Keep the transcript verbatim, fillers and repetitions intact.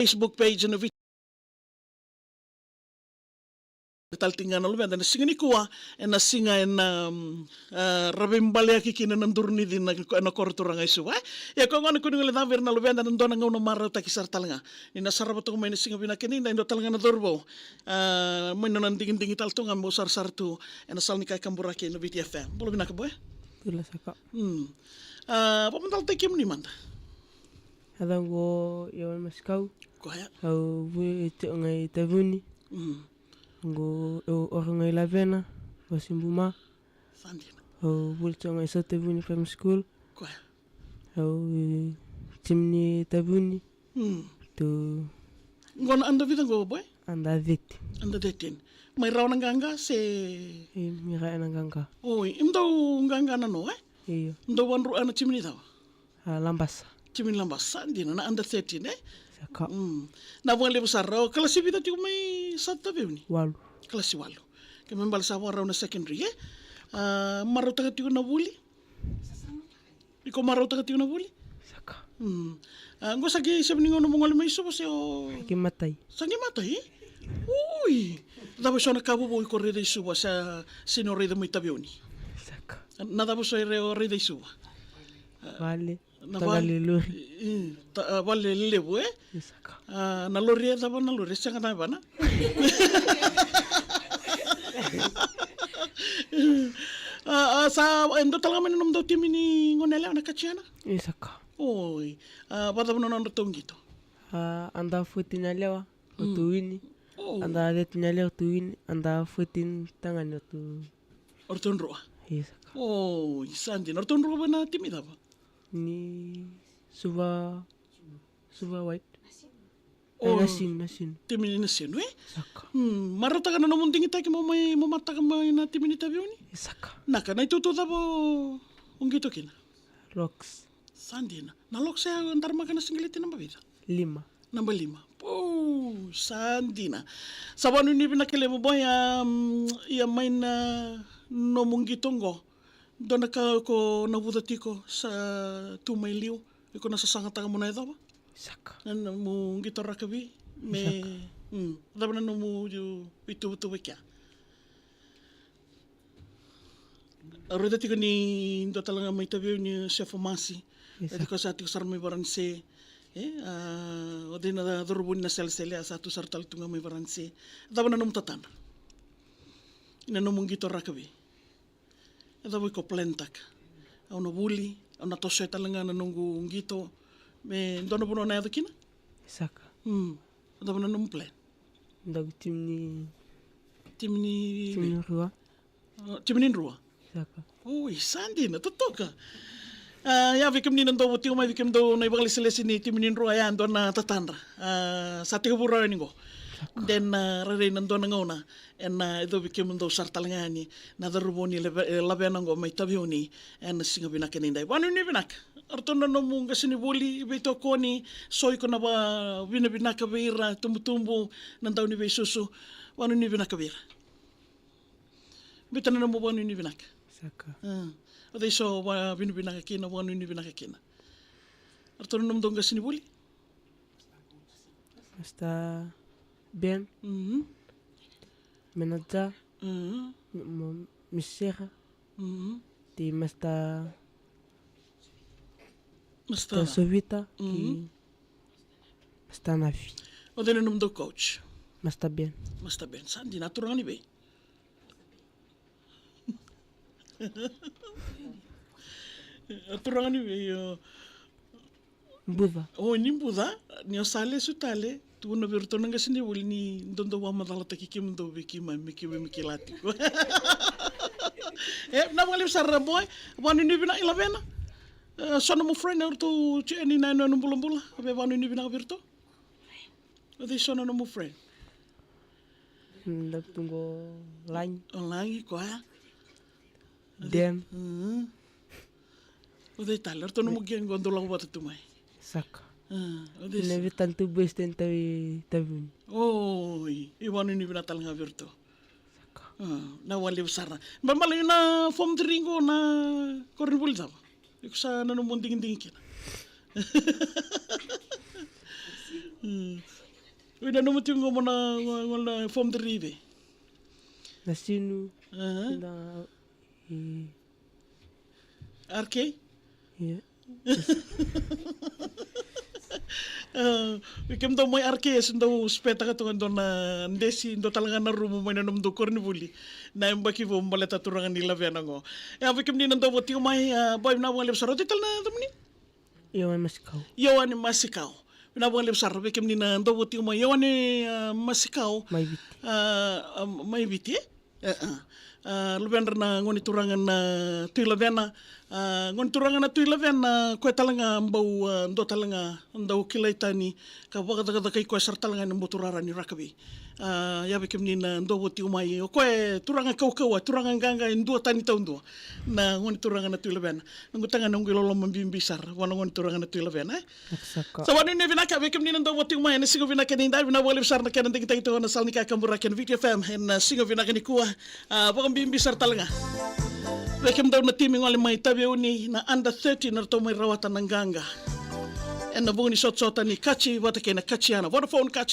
Facebook page na vei tale tiko ga na luveda na siga nikua, ena siga ena, mm, ah, ra veibaleyaki kina na duru ni cina ena koro turaga e Suva, e. Ia ko gona kua ni guilecava vei ira na luveda na dua na gauna marautaki sara tale ga. Ni na sarava toka mai na siga vinaka kina, e dua tale ga na cauravou. Ah, mai nona digidigi tale tu ga mo sarasara tu ena sala ni kaburaki na Viti F M. Bula vinaka boy. Bula saka. Mm. Ah, vakamacalataki kemuni mada. Yacaqu o Ioane Masikau. Koya. Au vuli tiko ga i Taveuni. Mm. Qo au oro ga i Lavena, Vasubuma. Sa dina. Au vuli tiko ga i Saute Vuni Primary School. Koya. Au i timi ni Taveuni. Mm. Tu. Qo na under vica qo boy? Under thirteen. Under thirteen. Mai rawa na qaqa se? E, mai rawa na qaqa. Oi, e dau qaqa na no, e? Io. Dau vadrua na timi ni cava? A, Labasa. Timi ni Labasa, sa dina, na under thirteen, e? Saka. Mm. Na vakalevu sara, o kalasi vica tiko mai Saute Taveuni? Walu. Kalasi walu. Ke me bale sa vakarau na secondary, e? A, marautaka tiko na vuli? Iko marautaka tiko na vuli? Saka. Mm. A, qo sa qai sevu ni gauna mo gole mai Suva se o? Sa qai matai. Sa qai matai? Ui. Cava e so na ka vovou iko raica i Suva sa sega ni o raica mai Taveuni? Saka. Na cava so e o raica i Suva? Vale. Na vale. Tagale lori. Mm, ta-, a, vale levu, e? Saka. A, na lori e cava na lori, e sega na vana. A, a, sa, e dua tale ga mai na nomudou timi ni gone yalewa na Katiana? E saka. Oi. A, vakacava na nodratou qito? A, under fourteen yalewa, ratou wini. O. Under thirteen yalewa, ratou wini. Under fourteen tagane, ratou. O ratou drua? E saka. Oi, sa dina. O ratou drua vei na timi cava? Ni Suva, Suva White. O, e, Nasinu, Nasinu. Timi ni Nasinu, e? Saka. Mm, marautaka na nomu digitaki mo mai, mo mataka mai na timi ni Taveuni? E saka. Na ka, na itutu cava o qito kina? Locks. Sa dina. Na locks e daramaka na sigileti naba vica? Lima. Naba lima. Pou, sa dina. Sa vakanuinui vinaka levu boy, a, mm, ia mai na nomu qito qo. Dua na ka ko na vuca tiko sa tu mai liu, iko na sasagataka mo na yacova? Saka. Na, na nomu qito rakavi, me, saka. Mm, cava na nomu, yu, ituvatuva kea? Au raica tiko ni dua tale ga mai Taveuni o Sefo Masi. E saka. Tiko sa tiko sara mai Varanise. E, a, o cei na cauravou ni Naselesele, a sa tu sara tale tu ga mai Varanise. Cava na nomu tatadra? Na nomu qito rakavi. E cava iko plan taka? Au na vuli, au na tosoya tale ga na noqu qito. Me dua na vanua na yaco kina? Saka. Mm. E cava na nomu plan? Dau timi ni, timi ni, timi ni rua. O, timi ni drua? Saka. Oi, sa dina, totoka. A, ia vei kemuni na dau votiko mai, vei kemudou na ivakalesilesi ni timi ni drua, ia dua na tatadra. A, sa tekivu rawa yani qo. Saka. De na, a, rairai na dua na gauna ena, a, yacovi kemudou sara tale ga yani na cauravou ni Lave-, e, Lavena qo mai Taveuni ena siga vinaka nidai. Vakanuinui vinaka. O ratou na nomu qasenivuli, veitokoni, so iko na vakavinavinaka vei ira, tubutubu, na dau ni veisusu. Vakanuinui vinaka vei ira. Biuta na nomu vakanuinui vinaka. Saka. A. O cei so vakavinavinaka kina, vakanuinui vinaka kina? O ratou na nomudou qasenivuli? Master Ben. Mhm. Manager. Mhm. M-, m-, Misera. Mhm. Ti Master, Master. Master Sovita. Mhm. Ki Master Nafi. O cei na nomudou coach? Master Ben. Master Ben. Sa dina, a turaga ni vei? A turaga ni vei o? Buca. O, ni Buca, ni o sa lesu tale, tukuna vei iratou na qasenivuli ni dodou vakamacalataki kemudou vei keimami, me keimami kila tiko. E, na vakalevu sara boy, vakanuinui vinaka i Lavena. E, so nomu friend, o ratou tiko yani na yanuyanu bulabula, vei vakanuinui vinaka vei iratou. O cei so na nomu friend? Mm, dau tu qo Lagi. O Lagi, koya. Den. Mm. O cei tale, o ratou nomu gang qo dou lako vata tu mai? Saka. A, o cei? Na Vitan tu boys ten tavi, tavi. Oi, e vakanuinui vinaka tale ga vei iratou. Saka. A, na vakalevu sara. Balebale na form three qo na koronivuli cava? Iko sa na nomu digidigi kina. Mm. Oi, na nomu timi qo mo na, qo, qo na form three vei? Na Sinu. Aha. Na, e, R K? Ia. Ah, vei kemudou mai R K S, dou spetaka toka dua na desi, dua tale ga na rumu mai na nomudou koronivuli. Na yabaki vou baleta turaga ni Lavena qo. Ia, vei kemuni na dou vo tiko mai, ah, boy, vinaka vakalevu sara. Oti tale na yacamuni? Ioane Masikau. Ioane Masikau. Vinaka vakalevu sara vei kemuni na dou vo tiko mai. Ioane, ah, Masikau. Mai Viti. Ah, ah, mai Viti, e? E, ah. Ah, luvedra na gone turaga na Tui Lavena. Ah, gone turaga na Tui Lavena, koya tale ga bau, ah, dua tale ga dau kilai tani ka vakacakacakai koya sara tale ga ena buturara ni rakavi. Ah, ia vei kemuni na dou vo tiko mai, o koya e turaga kaukauwa, turaga qaqa e dua tani taudua. Na gone turaga na Tui Lavena. Noqu tagane, noqu iloloma bibi sara vua na gone turaga na Tui Lavena, e? Sa vakanuinui vinaka vei kemuni na dou vo tiko mai ena siga vinaka nikua. Vinaka vakalevu sara na kena digitaki toka na sala ni kakaburaki ena Viti F M ena siga vinaka nikua. Ah, vakabibi sara tale ga vei kemudou na timi gole mai Taveuni, na under thirty, na ratou mai rawata na qaqa ena vuku ni sotasota ni Kachi vata kei na Kachiana. Vodafone Kachi